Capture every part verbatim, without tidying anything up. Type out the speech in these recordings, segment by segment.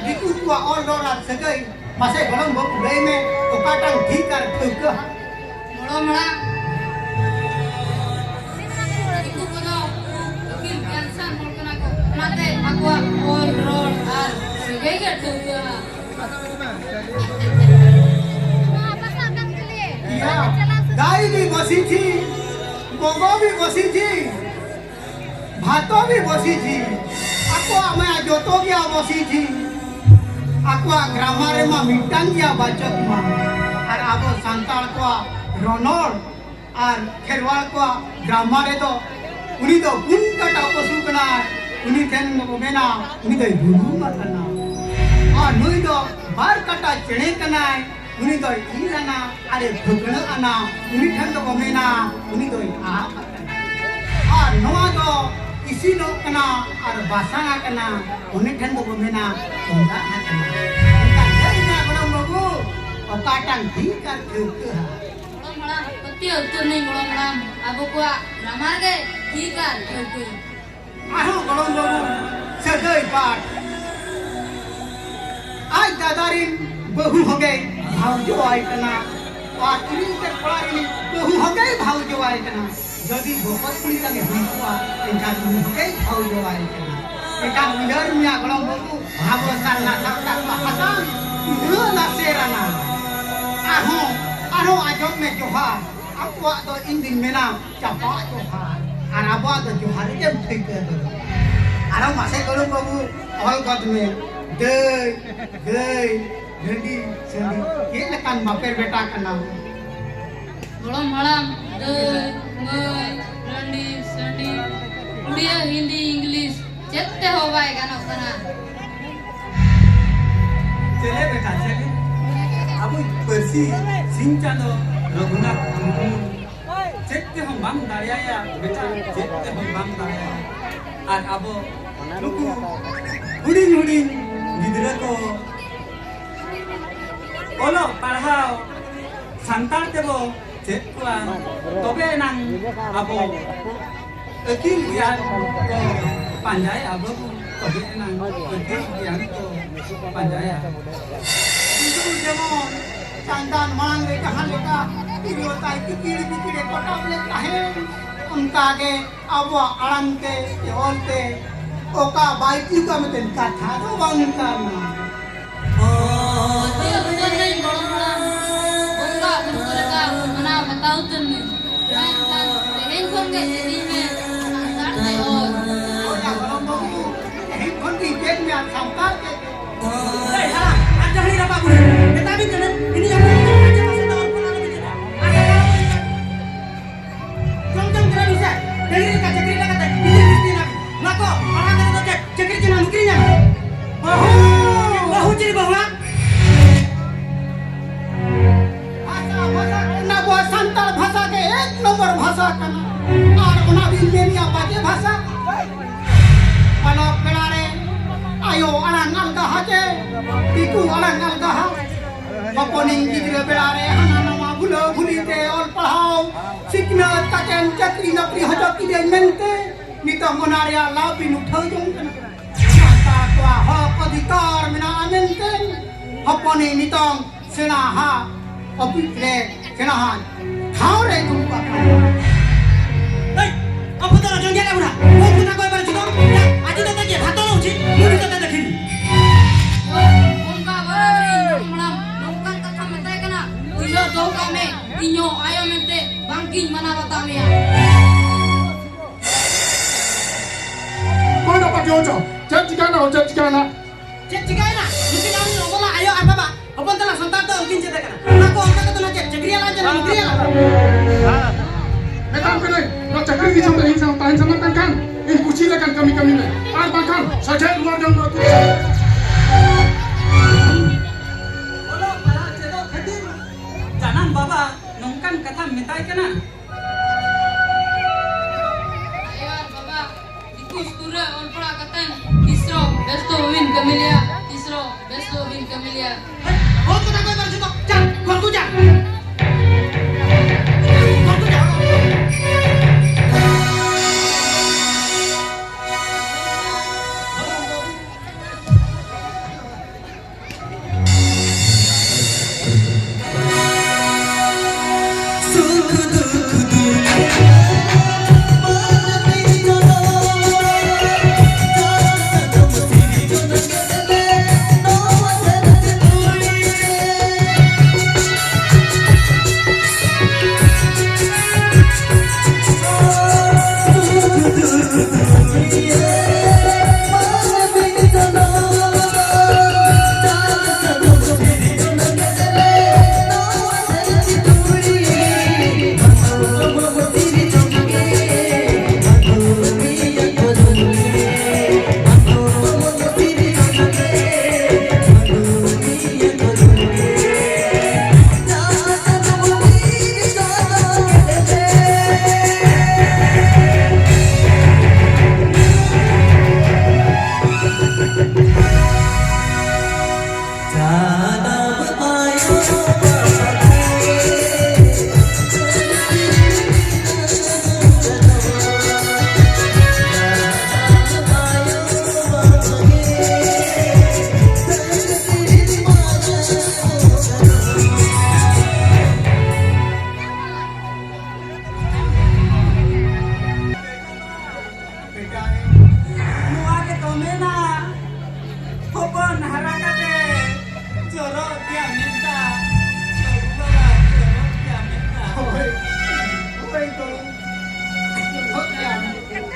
ᱫᱤᱠᱩ ᱠᱚᱣᱟᱜ ᱚᱞ ᱨᱚᱲ ᱟᱨ ᱥᱟᱹᱜᱟᱹᱭ, ᱢᱟᱥᱮ ᱜᱚᱲᱚᱢ ᱵᱟᱹᱵᱩ ᱞᱟᱹᱭ ᱢᱮ, ᱚᱠᱟᱴᱟᱝ ᱴᱷᱤᱠ ᱟᱨ ᱴᱷᱟᱹᱣᱠᱟᱹ ᱦᱟᱸᱜ? ᱜᱚᱲᱚᱢ ᱦᱟᱲᱟᱢ, ᱫᱤᱠᱩ ᱠᱚᱫᱚ ᱟᱹᱠᱤᱞ ᱜᱮᱭᱟᱱ ᱥᱟᱱ ᱦᱚᱲ ᱠᱟᱱᱟ ᱠᱚ, ᱚᱱᱟᱛᱮ ᱟᱠᱚᱣᱟᱜ ᱚᱞ ᱨᱚᱲ ᱟᱨ ᱥᱟᱹᱜᱟᱹᱭ ᱜᱮ ᱴᱷᱟᱹᱣᱠᱟᱹ ᱦᱟᱸᱜ᱾ ᱤᱭᱟ, ᱫᱟᱭ ᱵᱤ ᱵᱚᱥᱤᱪᱷᱤ, ᱜᱚᱜᱚ ᱵᱤ ᱵᱚᱥᱤᱪᱷᱤ, ᱵᱷᱟᱛᱚ ᱵᱤ ᱵᱚᱥᱤᱪᱷᱤ, ᱟᱠᱚᱣᱟᱜ ᱢᱟ ᱡᱚᱛᱚ ᱜᱮᱭᱟ ᱵᱚᱥᱤᱪᱷᱤ, ᱟᱠᱚᱣᱟᱜ ᱜᱨᱟᱢᱟᱨ ᱨᱮᱢᱟ ᱢᱤᱫᱴᱟᱝ ᱜᱮᱭᱟ ᱵᱟᱪᱚᱠ ᱢᱟ᱾ ᱟᱨ ᱟᱵᱚ ᱥᱟᱱᱛᱟᱲ ᱠᱚᱣᱟᱜ ᱨᱚᱱᱚᱲ ᱟᱨ ᱠᱷᱮᱨᱣᱟᱲ ᱠᱚᱣᱟᱜ ᱜᱨᱟᱢᱟᱨ ᱨᱮᱫᱚ ᱩᱱᱤ ᱫᱚ ᱯᱩᱱ ᱠᱟᱴᱟ ᱯᱚᱥᱩ ᱠᱟᱱᱟᱭ, ᱩᱱᱤ ᱴᱷᱮᱱ ᱫᱚᱠᱚ ᱢᱮᱱᱟ ᱩᱱᱤ ᱫᱚᱭ ᱵᱩᱨᱩᱢ ᱟᱠᱟᱱᱟ᱾ ᱟᱨ ᱱᱩᱭ ᱫᱚ ᱵᱟᱨ ᱠᱟᱴᱟ ᱪᱮᱬᱮ ᱠᱟᱱᱟᱭ, ᱩᱱᱤ ᱫᱚᱭ ᱤᱨ ᱟᱱᱟ, ᱟᱨᱮ ᱯᱷᱟᱹᱠᱲᱟᱹᱜ ᱟᱱᱟ, ᱩᱱᱤ ᱴᱷᱮᱱ ᱫᱚᱠᱚ ᱢᱮᱱᱟ ᱩᱱᱤ ᱫᱚᱭ ᱟᱵ ᱟᱠᱟᱱᱟ᱾ ᱟᱨ ᱱᱚᱣᱟ ᱫᱚ ᱤᱥᱤᱱᱚᱜ ᱠᱟᱱᱟ ᱟᱨ ᱵᱟᱥᱟᱝ ᱟᱠᱟᱱᱟ, ᱩᱱᱤ ᱴᱷᱮᱱ ᱫᱚᱠᱚ ᱢᱮᱱᱟ ᱪᱚᱸᱫᱟ ᱟᱠᱟᱱᱟ᱾ ᱮᱱᱠᱷᱟᱱ ᱞᱟᱹᱭ ᱢᱮ ᱜᱚᱲᱚᱢ ᱵᱟᱹᱵᱩ, ᱚᱠᱟᱴᱟᱝ ᱴᱷᱤᱠ ᱟᱨ ᱴᱷᱟᱹᱣᱠᱟᱹ ᱦᱟ? ᱜᱚᱲᱚᱢ ᱦᱟᱲᱟᱢ, ᱯᱟᱹᱛᱭᱟᱹᱣ ᱩᱛᱟᱹᱨ ᱱᱟᱹᱧ ᱜᱚᱲᱚᱢ ᱦᱟᱲᱟᱢ, ᱟᱵᱚ ᱠᱚᱣᱟᱜ ᱜᱨᱟᱢᱟᱨ ᱜᱮ ᱴᱷᱤᱠ ᱟᱨ ᱴᱷᱟᱹᱣᱠᱟᱹ᱾ ᱟᱨᱦᱚᱸ ᱜᱚᱲᱚᱢ ᱵᱟᱹᱵᱩ ᱥᱟᱹᱜᱟᱹᱭ ᱯᱟᱴ᱾ ᱟᱡ ᱫᱟᱫᱟ ᱨᱤᱱ ᱵᱟᱹᱦᱩ ᱦᱚᱸᱜᱮᱭ ᱵᱷᱟᱣᱡᱚ ᱟᱭ ᱠᱟᱱᱟ, ᱟᱨ ᱩᱱᱤ ᱩᱛᱟᱹᱨ ᱠᱚᱲᱟ ᱨᱤᱱ ᱵᱟᱹᱦᱩ ᱦᱚᱸᱜᱮᱭ ᱵᱷᱟᱣᱡᱚ ᱟᱭ ᱠᱟᱱᱟ᱾ ᱡᱩᱫᱤ ᱵᱚᱠᱚᱛ ᱠᱩᱲᱤ ᱛᱟᱞᱮ ᱦᱩᱭ ᱠᱚᱜᱼᱟ, ᱮᱱᱠᱷᱟᱱ ᱩᱱᱤ ᱦᱚᱸᱜᱮᱭ ᱵᱷᱟᱣᱡᱚ ᱟᱭ ᱠᱟᱱᱟ᱾ ᱮᱱᱠᱷᱟᱱ ᱩᱭᱦᱟᱹᱨ ᱢᱮᱭᱟ ᱜᱚᱲᱚᱢ ᱵᱟᱹᱵᱩ, ᱟᱵᱚ ᱥᱟᱨᱱᱟ ᱥᱟᱶᱛᱟ ᱠᱚᱣᱟᱜ ᱦᱟᱥᱟ ᱩᱫᱷᱟᱹ ᱞᱟᱥᱮᱨ ᱟᱱᱟ᱾ ᱟᱨᱦᱚᱸ, ᱟᱨᱦᱚᱸ ᱟᱸᱡᱚᱢ ᱢᱮ ᱡᱚᱦᱟᱨ, ᱟᱠᱚᱣᱟᱜ ᱫᱚ ᱤᱧ ᱫᱩᱧ ᱢᱮᱱᱟ ᱪᱟᱯᱟᱫ ᱡᱚᱦᱟᱨ, ᱟᱨ ᱟᱵᱚᱣᱟᱜ ᱫᱚ ᱡᱚᱦᱟᱨ ᱜᱮᱢ ᱴᱷᱤᱠᱟᱹ ᱜᱚᱫᱚᱜ᱾ ᱟᱨᱚ ᱢᱟᱥᱮ ᱜᱚᱲᱚᱢ ᱵᱟᱹᱵᱩ, ᱚᱞ ᱜᱚᱫ ᱢᱮ, ᱫᱟᱹᱭ, ᱜᱟᱹᱭ, ᱨᱟᱹᱰᱤ, ᱥᱟᱺᱰᱤ, ᱪᱮᱫ ᱞᱮᱠᱟᱱ ᱵᱟᱯᱮᱨ ᱵᱮᱴᱟ ᱠᱟᱱᱟᱢ? ᱜᱚᱲᱚᱢ ᱦᱟᱲᱟᱢ, ᱫᱟᱹᱭ, ᱢᱟᱹᱭ, ᱨᱟᱺᱰᱤ, ᱥᱟᱺᱰᱤ, ᱩᱲᱤᱭᱟ, ᱦᱤᱱᱫᱤ, ᱤᱝᱞᱤᱥ, ᱪᱮᱫ ᱛᱮᱦᱚᱸ ᱵᱟᱭ ᱜᱟᱱᱚᱜ ᱠᱟᱱᱟ᱾ ᱪᱮᱞᱮ ᱵᱮᱴᱟ, ᱪᱮᱞᱮ? ᱟᱵᱚ ᱯᱟᱹᱨᱥᱤ ᱥᱤᱧ ᱪᱟᱸᱫᱚ ᱨᱚᱜᱷᱩᱱᱟᱛᱷ ᱢᱩᱨᱢᱩ ᱪᱮᱫ ᱛᱮᱦᱚᱸ ᱵᱟᱢ ᱫᱟᱲᱮᱭᱟᱭᱟ ᱵᱮᱴᱟ, ᱪᱮᱫ ᱛᱮᱦᱚᱸ ᱵᱟᱢ ᱫᱟᱲᱮᱭᱟᱭᱟ᱾ ᱟᱨ ᱟᱵᱚ ᱱᱩᱠᱩ ᱦᱩᱰᱤᱧ ᱦᱩᱰᱤᱧ ᱜᱤᱫᱽᱨᱟᱹ ᱠᱚ ᱚᱞᱚᱜ ᱯᱟᱲᱦᱟᱣ ᱥᱟᱱᱛᱟᱲ ᱛᱮᱵᱚ ᱪᱮᱫ ᱠᱚᱣᱟ, ᱛᱚᱵᱮ ᱮᱱᱟᱝ ᱟᱵᱚ ᱟᱹᱠᱤᱞ ᱜᱮᱭᱟᱱ ᱠᱚ ᱯᱟᱸᱡᱟᱭᱟ ᱵᱟᱹᱵᱩ, ᱛᱚᱵᱮ ᱮᱱᱟᱝ ᱟᱹᱠᱤᱞ ᱜᱮᱭᱟᱱ ᱠᱚ ᱯᱟᱸᱡᱟᱭᱟ᱾ ᱥᱤᱸᱫᱩᱨ ᱡᱮᱢᱚᱱ ᱪᱟᱸᱫᱟᱱ ᱢᱟᱲᱟᱝ ᱨᱮ ᱡᱟᱦᱟᱸ ᱞᱮᱠᱟ ᱛᱤᱨᱭᱳ ᱛᱟᱭ ᱛᱤᱠᱤᱲ ᱵᱤᱠᱤᱲᱮ ᱠᱚᱴᱟᱵ ᱞᱮᱫ ᱛᱟᱦᱮᱸᱫ, ᱚᱱᱠᱟ ᱜᱮ ᱟᱵᱚᱣᱟᱜ ᱟᱲᱟᱝ ᱛᱮ ᱥᱮ ᱚᱞ ᱛᱮ ᱚᱠᱟ ᱵᱟᱭ ᱛᱤᱭᱩᱜᱟ ᱢᱤᱫᱴᱮᱱ ᱠᱟᱛᱷᱟ ᱫᱚ ᱵᱟᱝ ᱠᱟᱱᱟ᱾ ᱟᱹᱰᱤ ᱩᱛᱟᱹᱨ ᱨᱮᱧ ᱜᱚᱲᱚ ᱦᱟᱲᱟᱢ, ᱵᱚᱸᱜᱟ ᱵᱩᱨᱩ ᱞᱮᱠᱟ ᱢᱟᱱᱟᱣ ᱵᱟᱛᱟᱣ ᱩᱛᱟᱹᱨ ᱢᱮ᱾ ᱢᱮᱱᱠᱷᱟᱱ ᱛᱮᱦᱮᱧ ᱠᱷᱚᱱ ᱜᱮ ᱪᱮᱫ ᱤᱧ ᱢᱮ, ᱥᱟᱱᱛᱟᱲ ᱛᱮ ᱚᱞ᱾ ᱦᱳᱭ, ᱜᱚᱲᱚᱢ ᱵᱟᱹᱵᱩ, ᱛᱮᱦᱮᱧ ᱠᱷᱚᱱ ᱜᱮ ᱪᱮᱫ ᱢᱮ, ᱥᱟᱱᱛᱟᱲ ᱛᱮ᱾ ᱮᱭ ᱦᱟᱲᱟᱢ, ᱟᱨ ᱡᱟᱦᱟᱸᱭ ᱨᱟᱯᱟᱜ ᱵᱩᱲᱦᱤ, ᱢᱮᱛᱟ ᱵᱤᱱ ᱠᱟᱹᱱᱟᱹᱧ, ᱤᱧ ᱟᱯᱮ ᱴᱷᱮᱱ ᱠᱷᱚᱱ ᱪᱮᱫ ᱦᱚᱸ ᱥᱮ ᱫᱚ ᱚᱞ ᱠᱚ ᱟᱞᱚ ᱵᱤᱱ ᱪᱮᱫᱟ᱾ ᱟᱨ ᱡᱟᱦᱟᱸᱭ ᱡᱚᱢ ᱡᱚᱢ ᱠᱟᱱᱟ ᱵᱤᱱ ᱥᱮ, ᱰᱟᱹᱝᱨᱤ ᱞᱮᱠᱟ ᱪᱟᱹᱠᱨᱤ ᱞᱮᱠᱟᱛᱮ ᱜᱤᱫᱤ ᱵᱤᱥᱛᱤ ᱮᱱᱟ ᱵᱤᱱ᱾ ᱱᱚᱣᱟ ᱠᱚ ᱯᱟᱲᱦᱟᱣ ᱠᱟᱛᱮ ᱫᱚ ᱪᱮᱫ ᱪᱟᱹᱠᱨᱤ ᱪᱮ ᱱᱚᱣᱟ ᱱᱚᱠᱨᱤ ᱧᱟᱢᱟ? ᱵᱟᱹᱦᱩ! ᱵᱟᱹᱦᱩ ᱪᱤᱞᱤ ᱵᱟᱹᱦᱩᱣᱟ? ᱵᱷᱟᱥᱟ, ᱵᱷᱟᱥᱟ ᱠᱟᱱᱟ, ᱟᱵᱚᱣᱟᱜ ᱥᱟᱱᱛᱟᱲ ᱵᱷᱟᱥᱟ ᱜᱮ ᱮᱠ ᱱᱚᱢᱵᱚᱨ ᱵᱷᱟᱥᱟ ᱠᱟᱱᱟ᱾ ᱟᱨ ᱚᱱᱟ ᱵᱤᱱ ᱢᱮᱱᱮᱜᱼᱟ ᱵᱟᱡᱮ ᱵᱷᱟᱥᱟ? ᱯᱟᱞᱚᱠ ᱯᱮᱲᱟ ᱨᱮ ᱟᱭᱳ ᱟᱲᱟᱝ ᱟᱞᱜᱟᱦᱟ ᱪᱮ ᱫᱤᱠᱩ ᱟᱲᱟᱝ ᱟᱞᱜᱟᱦᱟ? ᱦᱚᱯᱚᱱᱤᱧ ᱜᱤᱫᱽᱨᱟᱹ ᱵᱮᱲᱟ ᱨᱮ ᱦᱟᱱᱟ ᱱᱟᱣᱟ ᱵᱷᱩᱞᱟᱹ ᱵᱷᱩᱞᱤ ᱛᱮ ᱚᱞ ᱯᱟᱲᱦᱟᱣ ᱥᱤᱠᱷᱱᱟᱹᱛ ᱠᱟᱛᱮᱱ ᱪᱟᱹᱠᱨᱤ ᱱᱚᱠᱨᱤ ᱦᱚᱪᱚ ᱠᱤᱫᱟᱹᱧ ᱢᱮᱱᱛᱮ ᱱᱤᱛᱚᱝ ᱚᱱᱟ ᱨᱮᱭᱟᱜ ᱞᱟᱵᱷ ᱵᱤᱱ ᱩᱴᱷᱟᱹᱣ ᱡᱚᱝ ᱠᱟᱱᱟ᱾ ᱥᱟᱱᱛᱟᱲ ᱠᱚᱣᱟᱜ ᱦᱚᱠ ᱚᱫᱷᱤᱠᱟᱨ ᱢᱮᱱᱟᱜᱼᱟ ᱢᱮᱱᱛᱮ ᱦᱚᱯᱚᱱᱤᱧ ᱱᱤᱛᱚᱝ ᱥᱮᱬᱟ ᱦᱟᱜ ᱚᱯᱷᱤᱥ ᱨᱮ ᱥᱮᱬᱟ ᱦᱟᱜ ᱴᱷᱟᱶ ᱨᱮ ᱫᱩᱲᱩᱵ ᱟᱠᱟᱱᱟ᱾ ᱮᱭ, ᱟᱵᱚ ᱫᱚ ᱨᱚᱡᱚᱱ ᱜᱮᱞᱮ ᱵᱩᱲᱟ᱾ ᱩᱱᱠᱩ ᱱᱟ ᱠᱚᱭ ᱵᱟᱨ ᱪᱩᱫᱚ᱾ ᱟᱡᱤ ᱫᱚ ᱛᱮᱜᱮ ᱵᱷᱟᱛᱚ ᱞᱚ ᱩᱪᱤᱛ, ᱢᱩᱰᱤ ᱫᱚ ᱛᱮᱜᱮ ᱠᱷᱤᱨᱤ᱾ ᱚᱱᱠᱟ ᱵᱟᱨᱟᱵᱟᱨᱤ ᱢᱟᱲᱟᱝ ᱱᱚᱝᱠᱟᱱ ᱠᱟᱛᱷᱟ ᱢᱮᱛᱟᱭ ᱠᱟᱱᱟ, ᱩᱭᱦᱟᱹᱨ ᱫᱚᱦᱚ ᱠᱟᱜ ᱢᱮ, ᱤᱧ ᱦᱚᱸ ᱟᱭᱳ ᱢᱮᱱᱛᱮ ᱵᱟᱝ ᱜᱤᱧ ᱢᱟᱱᱟᱣ ᱵᱟᱛᱟᱣ ᱢᱮᱭᱟ᱾ ᱚᱠᱚᱭ ᱫᱚ ᱯᱟᱹᱴᱤ ᱦᱚᱪᱚ? ᱪᱮᱫ ᱪᱤᱠᱟᱹᱭᱮᱱᱟ? ᱪᱮᱫ ᱪᱤᱠᱟᱹᱭᱮᱱᱟ? ᱪᱮᱫ ᱪᱤᱠᱟᱹᱭᱮᱱᱟ? ᱱᱩᱠᱤᱱ ᱟᱢ ᱦᱚᱯᱚᱱᱟᱜ ᱟᱭᱳ ᱟᱨ ᱵᱟᱵᱟ ᱦᱚᱯᱚᱱ ᱛᱟᱞᱟ ᱥᱟᱱᱛᱟᱲ ᱫᱚ ᱩᱱᱠᱤᱱ ᱪᱮᱫ ᱟᱠᱟᱱᱟ? ᱚᱱᱟ ᱠᱚ ᱚᱱᱠᱟ ᱠᱟᱛᱮ ᱱᱟ ᱪᱮᱫ ᱪᱟᱹᱠᱨᱤ ᱟᱞᱟᱝ ᱪᱮ ᱱᱚᱠᱨᱤ ᱟᱞᱟᱝ? ᱢᱮᱛᱟᱢ ᱠᱟᱹᱱᱟᱹᱧ, ᱱᱚᱣᱟ ᱪᱟᱹᱠᱨᱤ ᱫᱤᱥᱚᱢ ᱨᱮ ᱤᱧ ᱥᱟᱶ ᱛᱟᱦᱮᱱ ᱥᱟᱱᱟᱢ ᱠᱟᱱ ᱠᱷᱟᱱ, ᱤᱧ ᱠᱩᱥᱤ ᱞᱮᱠᱟᱱ ᱠᱟᱹᱢᱤ ᱠᱟᱹᱢᱤ ᱢᱮ, ᱟᱨ ᱵᱟᱝᱠᱷᱟᱱ ᱥᱚᱡᱷᱮ ᱨᱩᱣᱟᱹᱲ ᱡᱚᱝ ᱢᱮ ᱟᱹᱛᱩ᱾ ᱚᱞᱚᱜ ᱯᱟᱲᱦᱟᱜ ᱪᱮᱫᱚᱜ ᱠᱷᱟᱹᱛᱤᱨ ᱡᱟᱱᱟᱢ ᱵᱟᱵᱟ ᱱᱚᱝᱠᱟᱱ ᱠᱟᱛᱷᱟᱢ ᱢᱮᱛᱟᱭ ᱠᱟᱱᱟ? ᱟᱭᱳ ᱟᱨ ᱵᱟᱵᱟ, ᱫᱤᱠᱩ ᱥᱠᱩᱞ ᱨᱮ ᱚᱞ ᱯᱟᱲᱦᱟᱣ ᱠᱟᱛᱮᱱ ᱛᱤᱥ ᱨᱮᱦᱚᱸ ᱵᱮᱥ ᱫᱚ ᱵᱟᱹᱵᱤᱱ ᱠᱟᱹᱢᱤ ᱞᱮᱭᱟ, ᱛᱤᱥ ᱨᱮᱦᱚᱸ ᱵᱮᱥ ᱫᱚ ᱵᱟᱹᱵᱤᱱ ᱠᱟᱹᱢᱤ ᱞᱮᱭᱟ᱾ ᱦᱮᱸ, ᱜᱚᱲ ᱠᱚ ᱡᱟ, ᱜᱚᱲ ᱠᱚ ᱡᱟ᱾ ᱜᱚᱲ ᱠᱚ ᱡᱟ᱾ ᱱᱚᱣᱟ ᱜᱮᱛᱚ ᱢᱮᱱᱟ, ᱦᱚᱯᱚᱱ ᱦᱟᱨᱟ ᱠᱟᱛᱮ ᱪᱚᱨᱚᱠ ᱜᱮᱭᱟ ᱢᱮᱫ ᱫᱟᱜ, ᱵᱟᱹᱵᱩ ᱵᱟᱵᱟ ᱪᱚᱨᱚᱠ ᱜᱮᱭᱟ ᱢᱮᱫ ᱫᱟᱜ᱾ ᱦᱳᱭ, ᱦᱳᱭ ᱛᱚ, ᱪᱚᱨᱚᱠ ᱜᱮᱭᱟ ᱢᱮᱫ ᱫᱟᱜ᱾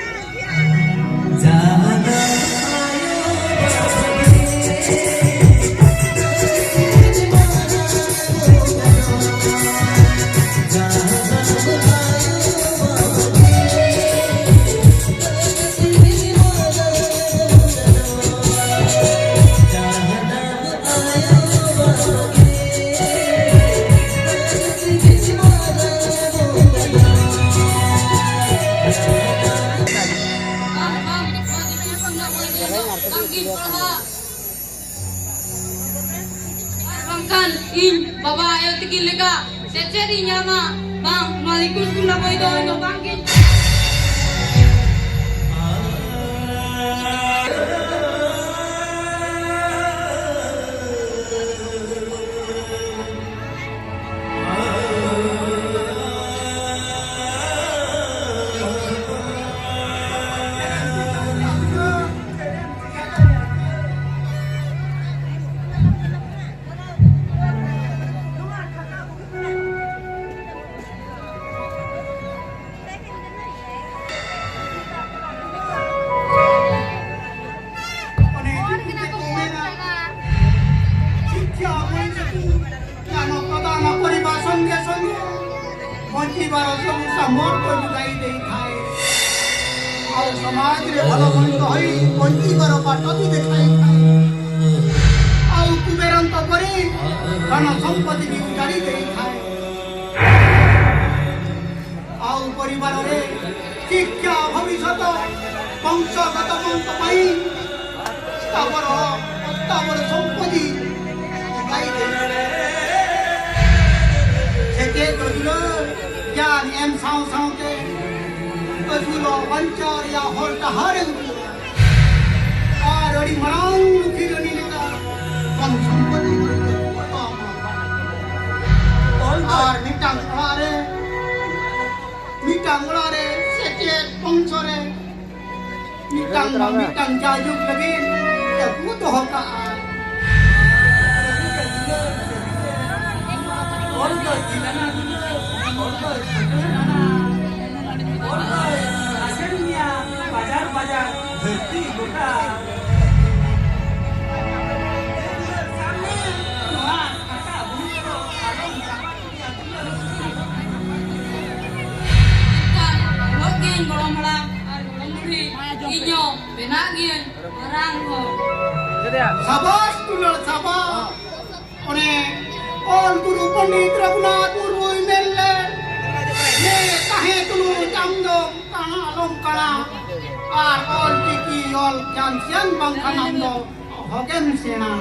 ᱟᱨ ᱵᱟᱝᱠᱷᱟᱱ ᱤᱧ ᱵᱟᱵᱟ ᱟᱭᱳ ᱛᱟᱹᱠᱤᱱ ᱞᱮᱠᱟ ᱥᱮᱪᱮᱫ ᱤᱧ ᱧᱟᱢᱟ᱾ ᱵᱟᱝ, ᱱᱚᱣᱟ ᱤᱥᱠᱩᱞ ᱨᱮᱱᱟᱜ ᱵᱳᱭ ᱫᱚ ᱤᱧ ᱫᱚ ᱵᱟᱝ ᱜᱤᱧ ᱚᱱᱮ ᱫᱤᱠᱩ ᱛᱮᱠᱚ ᱢᱮᱱᱟ, ᱥᱤᱠᱠᱷᱟ ᱵᱚᱧᱪᱤᱛ, ଜ୍ଞାନ ପ୍ରଦାନ କରିବା ସଙ୍ଗେ ସଙ୍ଗେ ବଞ୍ଚିବାର ସବୁ ସାମର୍ଥ୍ୟ ଯୋଗାଇ ଦେଇଥାଏ। ଆଉ ସମାଜରେ ଭଲ ମଣିଷ ହୋଇ ବଞ୍ଚିବାର ବାଟ ବି ଦେଖାଇଥାଏ। ଆଉ କୁବେରଙ୍କ ପରି ଧନ ସମ୍ପତ୍ତି ବି ଉଜାଡ଼ି ଦେଇଥାଏ। ଆଉ ପରିବାରରେ ଶିକ୍ଷା, ଭବିଷ୍ୟତ, ବଂଶଗତମାନଙ୍କ ପାଇଁ ସ୍ଥାବର ଅସ୍ଥାବର ସମ୍ପତ୍ତି ଯୋଗାଇ ଦେଇଥାଏ। ᱫᱩᱞᱟᱹᱲ ᱜᱮᱭᱟᱱ ᱮᱢ ᱥᱟᱶ ᱥᱟᱶᱛᱮ ᱟᱹᱥᱩᱞᱚᱜ ᱵᱟᱧᱪᱟᱣ ᱨᱮᱭᱟᱜ ᱦᱚᱨ ᱰᱟᱦᱟᱨ ᱮ ᱩᱫᱩᱜᱟ᱾ ᱟᱨ ᱟᱹᱰᱤ ᱢᱟᱨᱟᱝ ᱞᱩᱠᱷᱤ ᱨᱟᱹᱱᱤ ᱞᱮᱠᱟ ᱫᱷᱚᱱ ᱥᱚᱢᱯᱚᱫᱤ ᱠᱚ ᱮᱢᱟ᱾ ᱟᱨ ᱢᱤᱫᱴᱟᱝ ᱚᱲᱟᱜ ᱨᱮ, ᱢᱤᱫᱴᱟᱝ ᱚᱲᱟᱜ ᱨᱮ ᱥᱮᱪᱮᱫ ᱵᱚᱝᱥᱚ ᱨᱮ ᱢᱤᱫᱴᱟᱝ ᱵᱟᱝ ᱢᱤᱫᱴᱟᱝ ᱡᱟᱭᱡᱩᱜᱽ ᱞᱟᱹᱜᱤᱫ ᱟᱹᱜᱩ ᱫᱚᱦᱚ ᱠᱟᱜᱼᱟᱭ᱾ ᱚᱞ ᱫᱚ ᱡᱤᱞ ᱟᱱᱟ ᱫᱩᱞᱟᱹᱲ, ᱚᱞ ᱫᱚ ᱥᱟᱹᱜᱟᱹᱭ ᱟᱱᱟ, ᱚᱞ ᱫᱚ ᱟᱥᱮᱱ ᱢᱮᱭᱟ ᱵᱟᱡᱟᱨ ᱵᱟᱡᱟᱨ ᱫᱷᱟᱹᱨᱛᱤ ᱜᱚᱴᱟ᱾ ᱱᱚᱣᱟ ᱠᱟᱴᱟ ᱵᱩᱨᱩ ᱫᱚ ᱟᱞᱚᱢ ᱪᱟᱯᱟᱫ ᱤᱫᱤᱭᱟ ᱫᱩᱞᱟᱹᱲ᱾ ᱮᱱᱠᱷᱟᱱ ᱩᱱᱟᱹᱜ ᱜᱮ ᱜᱚᱲᱚᱢ ᱦᱟᱲᱟᱢ ᱟᱨ ᱜᱚᱲᱚᱢ ᱵᱩᱰᱷᱤ, ᱤᱧ ᱦᱚᱸ ᱵᱮᱱᱟᱜ ᱜᱤᱭᱟᱹᱧ ᱢᱟᱨᱟᱝ ᱦᱚᱲ᱾ ᱥᱟᱵᱟᱥ ᱫᱩᱞᱟᱹᱲ, ᱥᱟᱵᱟᱥ᱾ ᱚᱱᱮ ᱚᱞ ᱜᱩᱨᱩ ᱯᱚᱱᱰᱤᱛ ᱨᱚᱜᱷᱩᱱᱟᱛᱷ ᱢᱩᱨᱢᱩᱭ ᱢᱮᱱ ᱞᱮᱫ, "ᱱᱮ ᱛᱟᱦᱮᱸ ᱛᱩᱞᱩᱡ ᱟᱢ ᱫᱚ ᱠᱟᱬᱟ ᱟᱞᱚᱢ ᱠᱟᱬᱟ, ᱟᱨ ᱚᱞ ᱪᱤᱠᱤ ᱚᱞ ᱪᱟᱱ ᱥᱮᱱ ᱵᱟᱝᱠᱷᱟᱱ ᱟᱢ ᱫᱚ ᱚᱦᱚᱜᱮᱢ ᱥᱮᱬᱟ᱾"